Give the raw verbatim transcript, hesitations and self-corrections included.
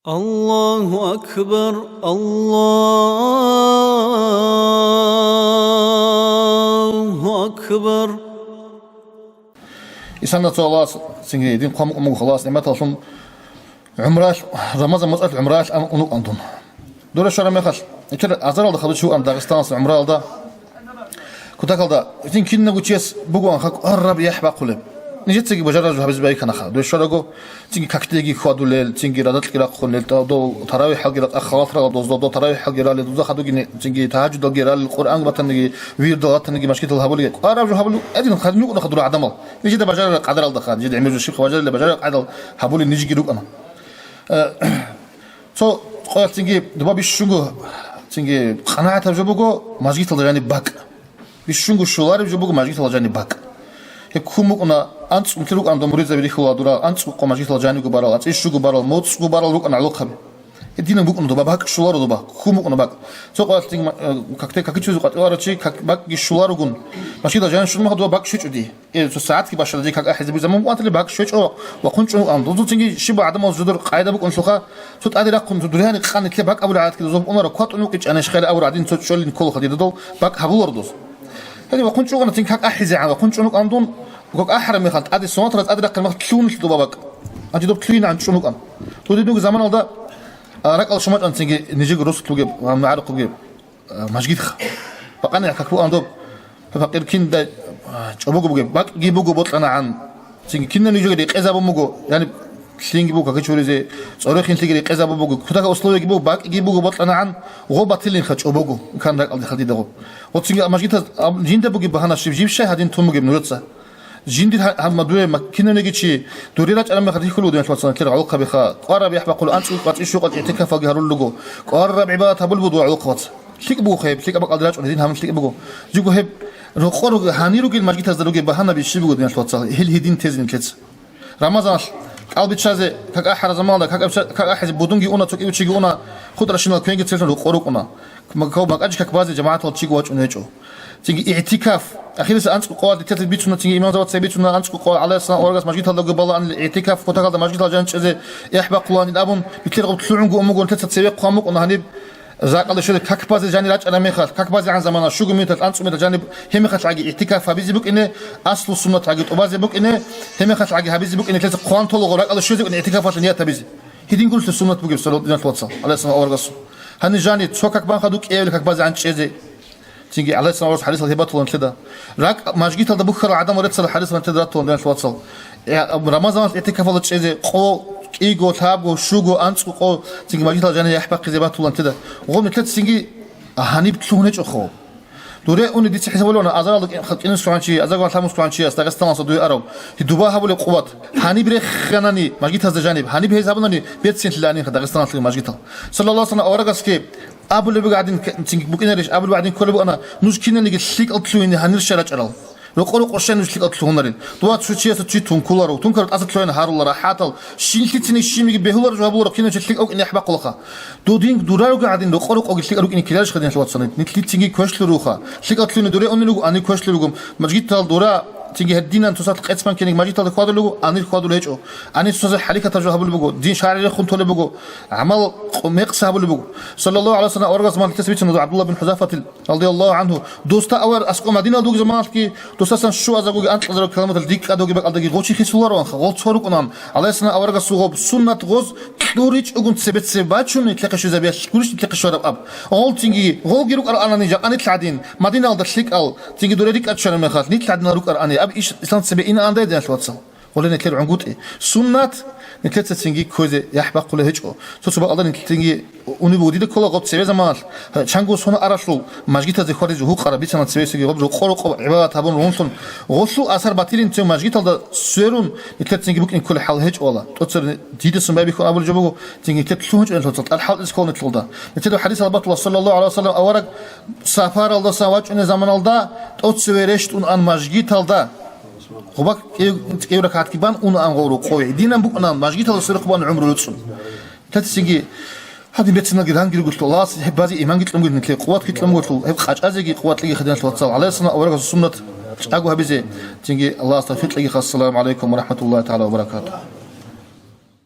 Аллагьу акбар, Аллагьу акбар. Исанна цо Аллагьас цинги дин хъван мукӀун буго, Аллагьас нигӀматаллъун гӀумрал, Рамазан моцӀалъ гӀумрал ан унукъан дун. Дура щвараб мехалъ, икер азаралда хадув чи вукӀана Дагъистаналъ гӀумраялда. Кутакалда, итин кинабго чияс бугоан хак гьарраб яхӀ бахъулеб. Нижецаги бажарараб жо гьабизе байканаха. Дуе щвараго, цинги какдеги хьвадулел, цинги радакьги рахъунел, дов таравихӀалги ракъа халат рала доздо, дов таравихӀалги ралел, дуза хадуги не, цинги тагьаджудалги ралел, Къуръан батаниги, вирдал батаниги, машгитал гьабулиги. Гьарраб жо гьабулеб, гьедин хадув нукӀунаха дура гӀадамал. Нижеда бажарараб къадаралдаха, нижеда гӀемер жо щибха бажарилеб, бажарараб къадарал гьабулел нижеги рукӀана. Э, Цо къоялъ цинги дуба бищунго, цинги къанагӀатаб жо буго, мажгиталда жаниб бакӀ. Бищунго щолареб жо буго, мажгиталда жаниб бакӀ. Гьеб ккун букӀуна, анцӀ унти рукӀана дов муридзаби рихьула дура, анцӀго къо мажгиталда жанибго барал, анцӀ ишшуго барал, моцӀго барал рукӀана гӀолохъаби. Гьединаб букӀуна дуба, бакӀ щоларо дуба, ккун букӀуна бакӀ. Цо къоялъ цинги ма-, э, какде-, какичузе къватӀиварав чи, как-, бакӀги щоларогун, мажгиталда жаниб щун муха дуба бакӀ щвечӀо дие. Э, цо сагӀатги башалде как ахӀизе буй заман букӀантали бакӀ щвечӀо ва хъунчӀун вукӀан. Дозул цинги щиб гӀадамал жодор къайда букӀунлъуха, цо тӀаде рахъун, цо дургьани къан нилъе бакӀ абулеб гӀадатги дозул букӀунаро, кватӀун вукӀинчӀани хъел абур гӀадин цо чӀолин кколаха дидадал бакӀ гьабуларо доз. Гьаниб ва хъунчӀун вукӀана цин как ахӀизегӀан ва хъунчӀун вукӀан дун, как ахӀараб мехалъ тӀаде сонатра тӀаде рахъараб мехалъ лъугьунлъи доба бакӀ. Гьанже доб лъугьинегӀан чӀун вукӀан. Дудинуги заманалда, а, ракӀал шумачӀан цинги нижего росулъ бугеб ва магӀарухъ бугеб. А, мажгитха. Бакъани как бугӀан доб, пакъир кинда, а, чӀобого бугеб, бакӀги буго бокьанагӀан. Цинги кинаб нижеги рекъезабун буго, яни лъинги буго какичуризе, цӀорохинлъиги рекъезабун буго, кутака условияги буго, бакӀги буго бокьанагӀан, гъо батилинха чӀобого, кан ракӀалдеха дида гъо. Гъо цинги мажгитаз, а, жинда бугеб багьана щиб, жиб щай гьадин тун бугеб нужеца? Жиндир гьа-, гьаб мадуе ма-, кинавниги чи, дуре рачӀараб мехалъ рихьулев динал вацал, нилъер гӀолохъабиха, кӀвараб яхӀ бахъулев, анцӀго къватӀи щукъал игӀтикафалги гьарулел руго, кӀвараб гӀибадат гьабулеб буго гӀолохъабац. ЛъикӀ буго гьеб, лъикӀаб бакӀалде рачӀун гьедин гьабун лъикӀ буго. Жиго гьеб рокъор руго, гьанир ругел мажгитазда ругеб багьанаби щиб буго динал вацал, гьел гьедин тезе нилъеца. Рамазаналъ кӀал биччазе, как ахӀараб заманалда, как абча-, как ахӀизе будунги уна, цо кӀивчиги уна, хутӀращинал квенги церлъун рокъор рукӀуна. Ма-, кав-, макӀачӀ как базе жамагӀатал чиго вачӀун гьечӀо. Цинги игӀтикаф. Ахирисеб анцӀго къоялъ нилъеца бицуна, цинги имамзабаца бицуна, анцӀго къоялъ гӀалайгьиссалам аварагас мажгиталдаго балаан игӀтикаф, кутакалда мажгитал жанчӀезе яхӀ бахъулаанин абун, нилъер гъуб лъугӀунго умуго нилъеца цеве хъван букӀуна гьаниб, закъалде щвезе как базе жанир рачӀараб мехалъ, как базегӀан замана щуго минуталъ, анцӀго минуталъ жаниб гьеб мехалъ гӀаги игӀтикаф гьабизе букӀине, аслу суннат гӀаги тӀубазе букӀине, гьеб мехалъ гӀаги гьабизе букӀине нилъеца хъван тола гъо ракӀалде щвезе букӀине игӀтикафалъе ният гьабизе. Гьедин гурелъул суннат бугеб, салават диналъ вацал, гӀалайгьиссалам аварагасул. Гьанир жани цо как бан хадуб кӀиявил как базе гӀанчӀезе. Цинги гӀалайгьиссалам аварагас хӀадисал гьеб батулан лъеда. РакӀ мажгиталда бухьарал гӀадамал реццарал хӀадисал лъеда ратулан диналъ вацал. Э, Рамазаналъ игӀтикафалда чӀезе къо, кӀиго, лъабго, щуго, анцӀго къо, цинги мажгитал жани яхӀ бахъизе батулан лъеда. Гъоб нилъеца цинги гьаниб лъугьун гьечӀохъо. Дуре уни дица хӀисабулевана, азаралда кӀи-, кӀинус лъугьан чи, азаргун лъабмус лъугьан чияс, Дагъистаналдаса дуе арав, гьедуба гьабулеб къуват. Гьаниб реханани, мажгитазда жаниб, гьаниб гьез гьабунани, берцинлъила анинха Дагъистаналъул мажгитал. Саллаллагьу гӀалайгьи ва саллам аварагасги абулеб буго гӀадин, к-, цинги букӀинариз, абулеб гӀадин кколеб букӀана, нуж киналниги лъикӀал лъугьине гьанир щай рачӀарал. Рокъо-рокъор щай нуж лъикӀал лъугьунарин. Дугьа цо чиясда чи тун кколаро, тункаро тӀаса лъугьине гьарулара, хӀатал, щинлъицаниги щибниги бегьуларо жо гьабуларо, кинав чи лъикӀав кӀине яхӀ бахъулаха. Дудин дураруги гӀадин, рокъо-рокъоги лъикӀал рукӀине ккеларищха диналъ вацал? Нилъ цинги квешлъи руха. ЛъикӀал лъугьине дуре унелуго, ани квешлъи ругом. Мажгитал дура, цинги гьединан цо сахъ къецӀбан ккениг мажгиталда хьвадулел руго, анир хьвадулел гьечӀо. Ани цоцазе хӀаликатаб жо гьабулеб буго, дин шаригӀ рехун толеб буго, гӀамал къо-, мекъса гьабулеб буго. Саллаллагьу гӀалайгьи ва саллам аварагас ман лъица бицун ГӀабдулла бин ХӀузафатил, радияллагьу гӀангьу, досда авар аскӀо Мадиналда вугеб заманалъги, досасан щуазаргоги анкьазарго километр диккадоги бакӀалдаги гъочи хисулароанха, гъол цо рукӀунан, гӀалайгьиссалам аварагасул гъоб суннат гъоз кьуричӀогун цебе-цебе бачун, нилъехъе щвезабиялъ гурищ нилъехъе щвараб аб. Гъол цинги, гъолги рукӀароанани жакъа нилъ гӀадин, Мадиналда лъикӀал, цинги дуре рикӀкӀад щвараб мехалъ, нилъ гӀадинал рукӀароани, аб иш ислам цебе инаанда диналъ вацал. Гъоле нилъер гӀунгутӀи. Суннат нилъеца цинги кквезе яхӀ бахъулеб гьечӀо. Цо-цо бакӀалда нилъ цинги унеб буго дида ккола гъоб цеве заманалъ, чанго сона аралъул мажгитазе хьвадизе гьукъараб бицана цевесеги гъоб рокъо-рокъо гӀибадат гьабун ругьунлъун, гъолъул асар батилин цев мажгиталда сверун, нилъер цинги букӀин кколеб хӀал гьечӀо ала. ТӀоцер дидасан байбихьун абулеб жо буго, цинги нилъер лъугьун чӀунелъулца тӀад хӀалтӀизе ккола нилъулда. Нилъеда хӀадисалда батула, саллаллагьу гӀалайгьи ва саллам, авараг сапаралдасан вачӀунеб заманалда тӀоцеве рещтӀун ан мажгиталда. Гъубак кӀев-, кӀев ракагӀатги бан унаан гъов рокъове. Динан букӀунан мажгиталда сверухъ бан гӀумру руцӀцӀун. Лъацинги гьадин бецциналги ранги ругелъул, Аллагьас гьеб базе иманги кьун гури нилъее, къуватги кьун гурлъул, гьеб къачӀазеги къуват кьеги хадиналъ вацал, гӀалайгьиссалам аварагасул суннат чӀаго гьабизе, цинги Аллагьас тавфикъ кьеги. Ассаламу гӀалайкум ва рахӀматуллагьи тагӀала ва баракатугьу.